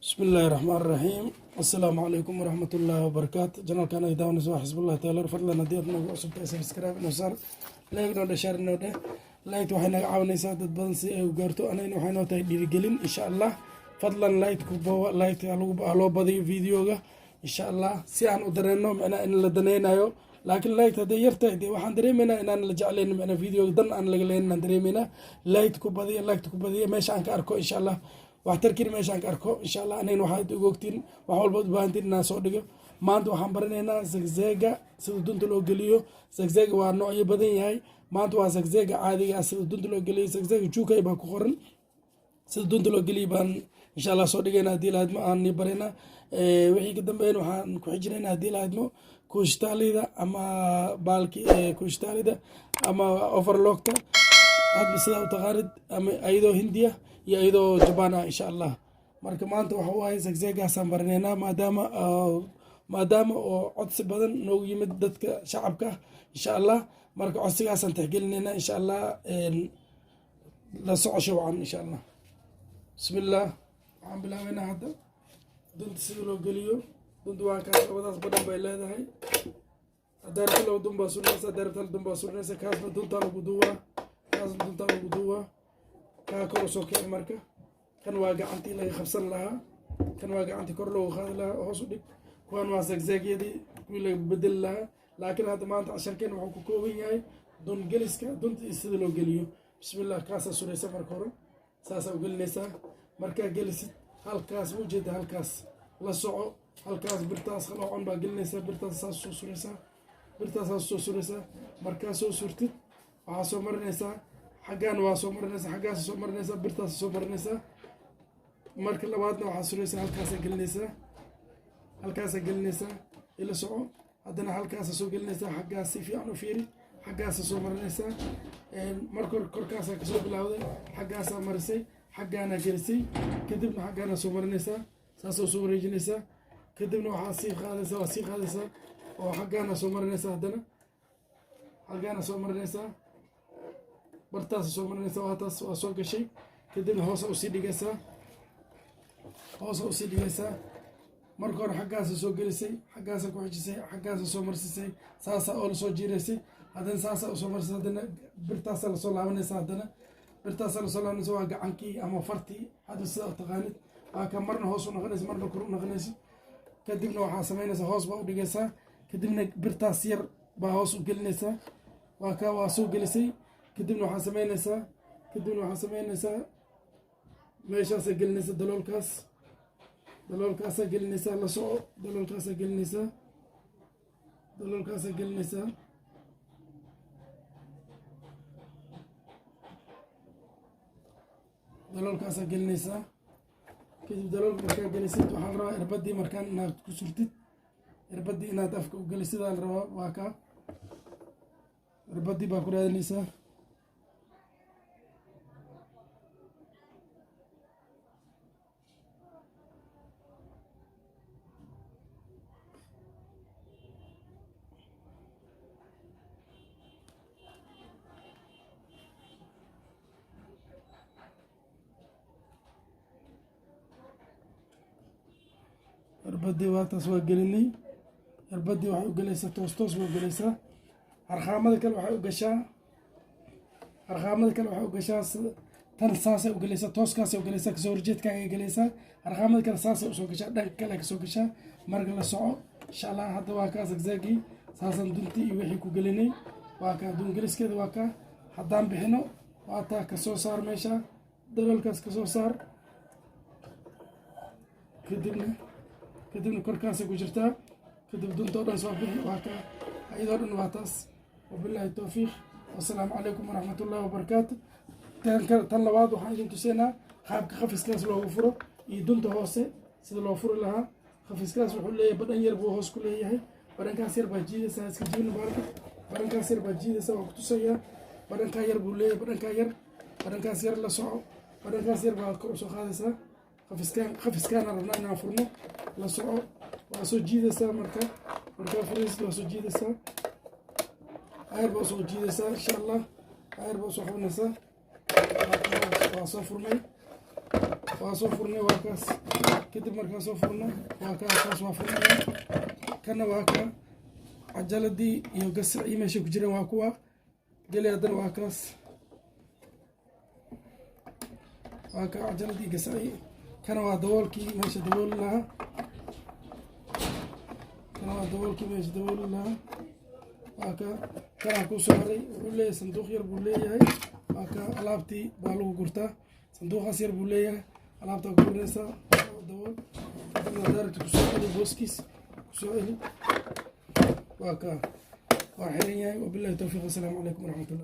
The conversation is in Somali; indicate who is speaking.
Speaker 1: Bismillahi raxmaan raxiim. Assalaamu calaykum waraxmat ullaahi wabarakaatu. Channelkan ay daawanayso waa Xisbullah Taylor. Fadlan, haddii aad nagu cusub tahay, subscribe inoo saar, like noo dheh, share noo dheh. Like waxay naga caawinaysaa dad badan si ay u gaarto, anagna waxay noo tahay dhiirigelin, insha Allah. Fadlan like ku boowa, like loo badiyo videoga, insha Allah, si aan u dareenno macnaa in la danaynayo. Laakiin like hadday yar tahay, dee waxaan dareemaynaa inaan la jeclayn, macnaa videoga dan aan laga leenin aan dareemaynaa. Like ku badiya, like ku badiya. Meesha aan ka arko, insha Allah, waxtarkiina meesha aan ka arko, insha Allah. Anagna waxaad uga ogtiin wax walbaad u baahantiin inaan soo dhigo. Maanta waxaan baranaynaa zigzaga, sida dunta loo geliyo. Zigzaga waa noocyo badan yahay. Maanta waa zigzaga caadiga ah, sida dunta loo geliyo. Zigzaga jukay baa ku qoran. Sida dunta loo geliyo baan, insha Allah, soo dhigayna haddii lahaydmo, aan nii barayna. Wixii ka dambeeyna waxaan ku xijinayna, haddii lahaydmo, kuushtaalida ama baalki kuushtaalida ama overlockta, hadba sidaa u taqaanid, ama ayadoo Hindiya iyo ayadoo Jabaan ah, insha Allah. Marka maanta waxa waaye zigzagaasaan baranaynaa, maadaama oo codsi badan noogu yimid dadka shacabka, insha Allah. Marka codsigaasaan tixgelinaynaa, insha Allah. La socosho wacan, insha Allah. Bismillaah, waxaan bilaabaynaa hadda dunta sida loo geliyo. Dunta waa kaas, labadaas badhan bay leedahay. Haddaa rabta laba dun baa surinaysa, haddaa rabta hal dun baa surinaysa. Kaasna duntaa lagu duwaa, kaasna duntaa lagu duwaa. Kaa kor usoo kici. Marka kan waa gacantii laga qabsan lahaa, kan waa gacantii kor loogu qaadi lahaa. Hoos u dhig. Kuwan waa zigzagyadii, kuwii laga bedeli lahaa. Laakiin hadda maanta casharkeen wuxuu ku kooban yahay dun geliska, dunta iyo sida loo geliyo. Bismillah, kaasaa suraysa. Marka hore saasaa u gelinaysaa. Markaa gelisid, halkaas ma ujeeda? Halkaas la soco. Halkaas birtaas qaloocan baa gelinaysaa. Birtaas saas soo suraysaa, birtaas saas soo suraysaa. Markaa soo surtid, waxaa soo marinaysaa xaggaan, waa soo marinaysaa xaggaas, soo marinaysaa birtaas, soo marinaysaa. Marka labaadna waxaa suraysaa, halkaasaa gelinaysaa, halkaasaa gelinaysaa. Ila soco. Haddana halkaasa soo gelinaysaa. Xaggaas si fiican u fiiri. Xaggaasa soo marinaysaa. Marka hore korkaasaa kasoo bilowday, xaggaasaa marisay, xaggaana gelisay, kadibna xaggaana soo marinaysaa, saasoo soo wareejinaysaa. Kadibna waxaa sii qaadaysaa, waa sii qaadaysaa oo xaggaana soo marinaysaa. Haddana xaggaana soo marinaysaa, bartaasa soo marinaysaa. Waa taas, waa soo gashay. Kadibna hoosa usii dhigaysaa, hoosa usii dhigaysaa. Marka hore xaggaasa soo gelisay, xaggaasa ku xijisay, xaggaasa soo marsisay, saasa oo lasoo jiiraysay. Haddana saasa usoo marsisay. Haddana birtaasa lasoo laabanaysa, haddana birtaasa lasoo laabanaysa. Waa gacankii ama fartii, hadda sida u taqaanid. Waa ka marna hoos u noqonaysa, marna kor u noqonaysa. Kadibna waxaa samaynaysaa, hoos baa u dhigaysaa. Kadibna birtaas yar baa hoos u gelinaysaa. Waa ka, waa soo gelisay. Kadibna waxaa samaynaysaa, meeshaasaa gelinaysa, daloolkaas, daloolkaasaa gelinaysaa. La soco. Daloolkaasaa gelinaysaa, daloolkaasaa gelinaysaa. Daloolkaasaa gelinaysaa. Kadib daloolka markaa gelisid, waxaa la rabaa irbadii markaan inaad ku surtid, irbadii inaad afka u gelisid aa la rabaa. Waa kaa, irbadii baa ku raadinaysaa. Irbadii waa taas, waa gelinay. Irbadii waxay u gelaysaa toos, toos bay u gelaysaa. Harqaamada kale waxay u gashaa, harqaamada kale waxay u gashaa tan saasay u gelaysaa, tooskaasay u gelaysaa, kasoo horjeedkaagay gelaysaa. Harqaamada kale saasay usoo gashaa, dhanka kale kasoo gashaa. Marka la soco, insha Allah. Hadda waa kaa zigzagii, saasaan duntii iyo wixii ku gelinay. Waa kaa dungeliskeeda, waa kaa. Haddaan bixino, waa taa. Kasoo saar meesha, daloolkaas kasoo saar. Kadibna korkaasay ku jirtaa. Kadib duntoo dhan soo bixi. Waa kaa, ayadoo dhan waa taas. Wabilaahi towfiiq, wasalaamu calaykum waraxmat ullahi wabarakaatu. Tan labaad waxaan idin tusaynaa qaabka khafiskaas loogu furo iyo dunta hoose sida loo furi lahaa. Khafiskaas wuxuu leeyahay badhan yar buu hoos ku leeyahay. Badhankaas yar baa jiidaysaa. Iska jibina baalka. Badhankaas yar baa jiidaysaa, waa ku tusayaa. Badhankaa yar buu leeyahay, badhankaa yar, badhankaas yar la soco. Badhankaas yar baa kor usoo qaadaysaa. Khafiskaan, khafiskaana rabnaa inaan furno. La soco. Waa soo jiidaysaa. Markaa furaysid, waa soo jiidaysaa, ayar baa usoo jiidaysaa, insha Allah. Ayar baa usoo qabanaysaa. Waa soo furnay, waa soo furnay. Waa kaas. Kadib markaan soo furno, waa kaa, kaas waa furnaya. Kana waa ka cajaladii iyo gasacii meesha ku jireen, waa kuwa geli. Haddana waa kaas, waa ka cajaladii, gasacii. Kana waa daboolkii meesha dabooli lahaa. Kana waa daboolkii meesha dabooli lahaa, waa ka. Kanaa kusoo haray, wuxuu leeyahay sanduuq yar buu leeyahay. Waa ka, alaabtii baa lagu gurtaa. Sanduuqaas yar buu leeyahay, alaabtaa ku guranaysaa, dabool. Kadibna daaragta kusoo celi, booskiis kusoo celi. Waa ka, waa xiran yahay. Wabillahi towfiiq. Assalaamu calaykum waraxmatullah.